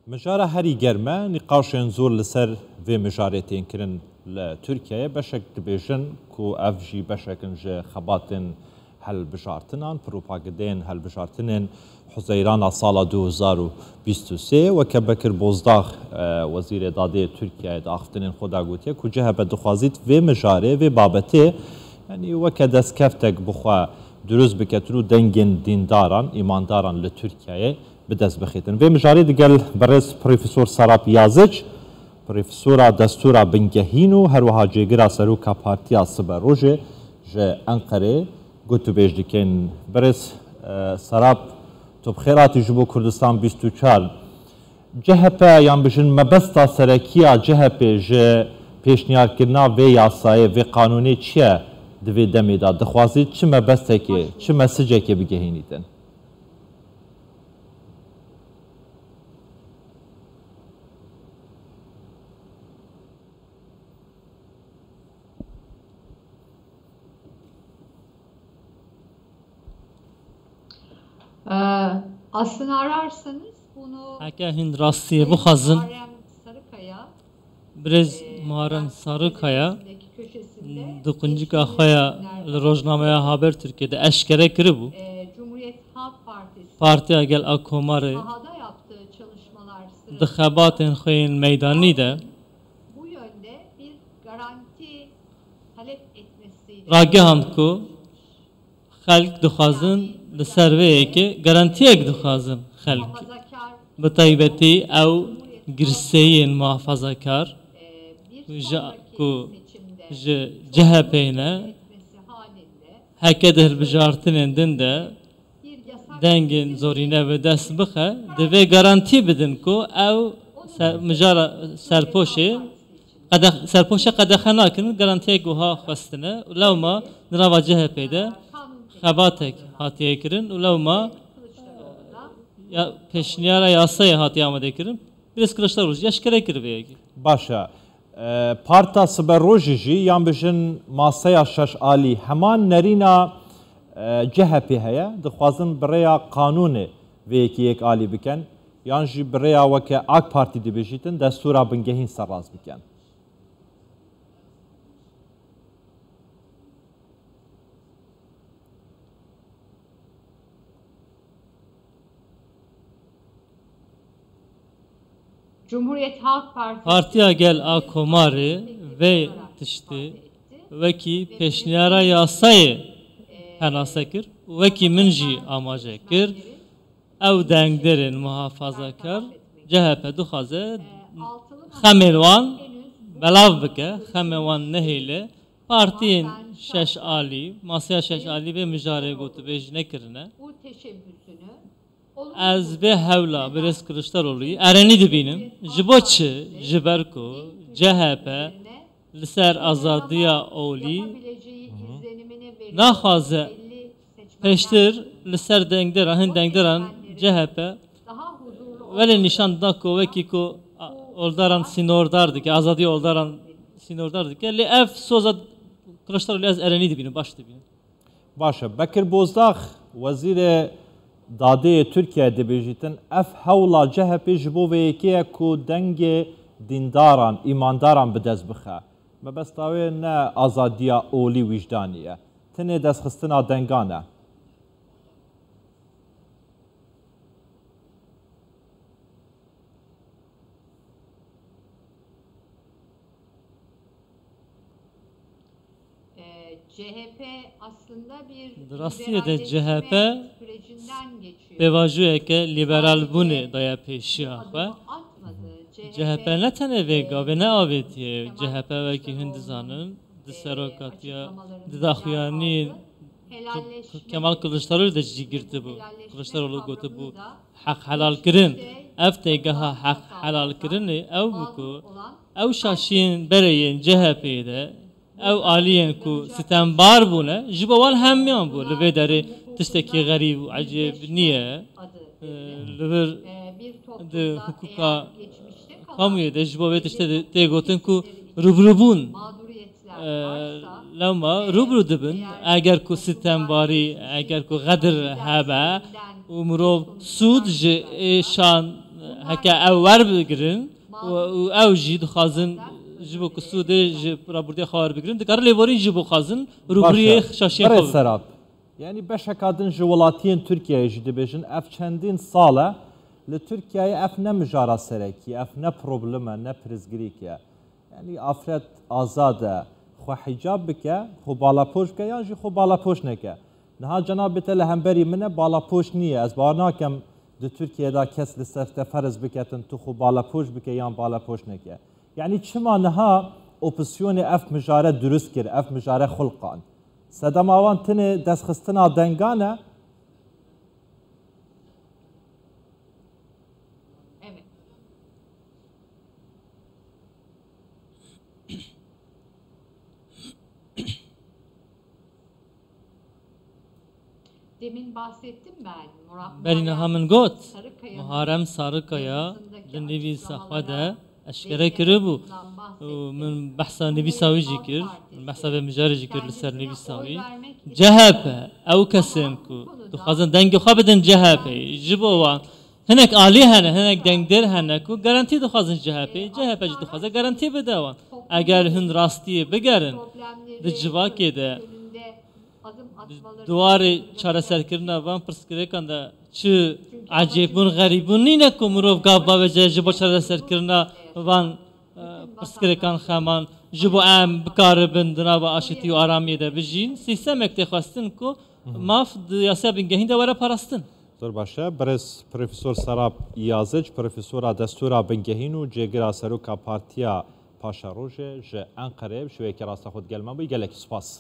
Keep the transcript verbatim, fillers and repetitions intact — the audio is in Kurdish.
Mijara herî germ e, nîqaşên zor li ser vê mijarê tên kirin li Tirkiyeyê. Beşek dibêjin ku ev jî beşek in ji xebatên helbijartinan, propagandeyên helbijartinên Huzeyrana sala du hezar û bîst û sê. Weke Bekir Bozdag, e, Wezîrê Dadê Tirkiyeyê di axiftinên xwe de gotiye ku C H P dixwazît vê mijarê, vê babetê, yanî weke destkeftek bi xwe dirust biketin û dengên dîndaran, îmandaran li Tirkiyeyê bi dest bixîtin. Vê mijarê digel berêz Profesor Serap Yaziç, Profesora Destûra Bingehîn û herwiha Cêgira Seroka Partiya Siberojê ji Enqerê gotûbêj dikin. Berêz, e, Serap, tu bi xêr hatî ji bo Kurdistan bîst û çar. C H P, yan bijin mebesta serekî ya C H P ji pêşniyarkirina vê yasayê, vê qanûnê çi ye di vê demê de? Dixwazî çi mebestekê, çi mesicekê bigehînîtin? Ee, aslını ararsanız bunu Heke hûn rastiyê bixwazin, Muharrem Sarıkaya, birêz e, Muharrem Sarıkaya Gazetesi'ndeki köşesinde di quncika geçtiğimiz xwe ya li günlerde rojnameya Habertürk'ê de eşkere kiribû. E, Cumhuriyet Halk Partisi Partiya Gel a Komarê sahada yaptığı çalışmalar di sırasında xebatên xwe yên meydanî de bu yönde bir garanti talep etmesiyle ragihand ku xelk dixwazin li ser vê yekê garantiyek dixwazin xelk. Bi taybetî ew girseyên muhafazakar ji ku ji C H P'ê ne, heke di hilbijartinên din de dengên zorîne bi dest bixe, divê garantî bidin ku ew ser, mijara serpoşê qede-, serpoşe qedexe nakin, garantiyek wiha xwestine û lewma di nava C H P'ê de xebatek hatiye kirin û lewma, e, ya, pêşniyara yasayê hatiye amadê kirin. Birêz Kiliçdaroglu jî eşkere kir vê yekê. Baş e. E, Parta Siberojê jî, yan bijin Maseya Şeş Alî, heman nerîna, e, C H P heye, dixwazin bi rêya qanûnê vê yekê yek alî bikin, yan jî bi rêya weke AK Partî dibêjîtin, destûra bingehîn serrast bikin. Cumhuriyet Halk Partisi Partiya Gel a Komarê vê tiştê wekî pêşniyara yasayê penase kir û wekî min jî amaje kir. Ew dengderên muhafazakar, C H P dixwaze xemên wan belav bike, xemên wan nehêle. Partiyên Şeş Alî, Masiya Şeş Alî vê mijarê gotûbêj nekirine. Ez vê hewla birêz Kiliçdaroglu erenî dibînim. Ji bo çi? Ji ber ku C H P li ser azadiya olî naxwaze pêştir li ser dengdera, hin dengderan C H P welê nîşan da ku wekî ku, a, oldaran sînordar dike, azadiya oldaran sînordar dike. Lê ev soza Kiliçdaroglu ez erenî dibînim, baş dibînim. Baş e. Bekir Bozdag, Wezîrê Dadê yê Tirkiyeyê dibêjîtin, ev hewla C H P ji bo vê yekê ye ku dengê dîndaran, îmandaran bi dest bixe. Mebesta wê ne azadiya olî wîjdanî ye. Tenê destxistina dengan e. Ee, C H P aslında bir Di rastiyê de liberalleşme C H P sürecinden geçiyor. Pêvajoyeke liberalbûnê daye pêşiya xwe. Adımı atmadı. C H P ne tenê vê gavê neavêtiye. C H P wekî hûn dizanin, di serokatiya, di daxuyaniyên Kemal Kılıçdaroğlu de jî girtibû. Kılıçdaroğlu gotibû, heq helal kirin. Ev têgeha heq helal kirinê ew bû ku ew şaşiyên berê yên C H P'ê de, ew aliyên ku sitembar bûne, ji bo wan hemiyan bû. Li vê derê tiştekî xerîb û ecêb niye. Ee, li vir di hukuka kamuyê de ji bo vê tiştê de tê gotin ku rûbirûbûn, e, lewma rûbirû dibin. Eger ku sitembarî, eger ku xedir hebe û mirov sûd ji êşan, e, heke ew werbigirin û, û ew jî dixwazin ji bo ku Sûdê ji rabûrdê xwe werbigirin, dikarin lêborîn ji bo xwazin rûbirûyê şaşiyên xwe bibin. Serap. Yanî beşeka din ji welatiyên Tirkiyeyê jî dibêjin, ev çendîn sal e li Tirkiyeyê ev ne mijara serekî, ev ne problem e, ne pirsgirêk e. Yanî afret azad e, xwe hicab bike, xwe balapoş bike yan jî xwe balapoş neke. Niha cenabê te li hemberî min e, balapoş niye. Ez bawer nakem di Tirkiyeyê de kes li ser te ferz biketin, tu xwe balapoş bike yan balapoş neke. Yanî çima niha opozîsyonê ev mijare dirust kir, ev mijare xulqand? Sedema wan tenê destxistina dengan e. Evet. Demin bahsettim ben. Murat, Berî niha Muharrem min got, Sarıkaya'nın Muharrem Sarıkaya yazısındaki di nivîsa xwe de açıklamalara eşkere kiribû û min behsa nivîsa wî jî kir, min behsa vê mijarê jî kir li ser nivîsa wî. C H P ew kes in ku dixwazin dengê xwe bidin C H P'yê, ji bo wan hinek alî hene, hinek dengdêr hene ku garantî dixwazin C H P'yê, C H P jî dixwaze garantî bide wan. Eger hûn rastiyê bigerin di civakê de, di warê çareserkirina van pirsgirêkan de çi ecêbûn, xerîbûn nîne ku mirov gav bavêje ji bo çareserkirina van, e, pirsgirêkan xeman, ji bo em bikaribin di nava aşitî û aramiyê de bijîn, sîstemek tê xwestin ku maf di yasaya bingehîn de were parastin. Zor baş e. Birêz Profesor Serap Yazic, Profesora Destûra Bingehîn û Cêgira Seroka Partiya Paşerojê ji Enqereyê, bi şêweyekî rasta xwe digel me bû. Gelekî spas.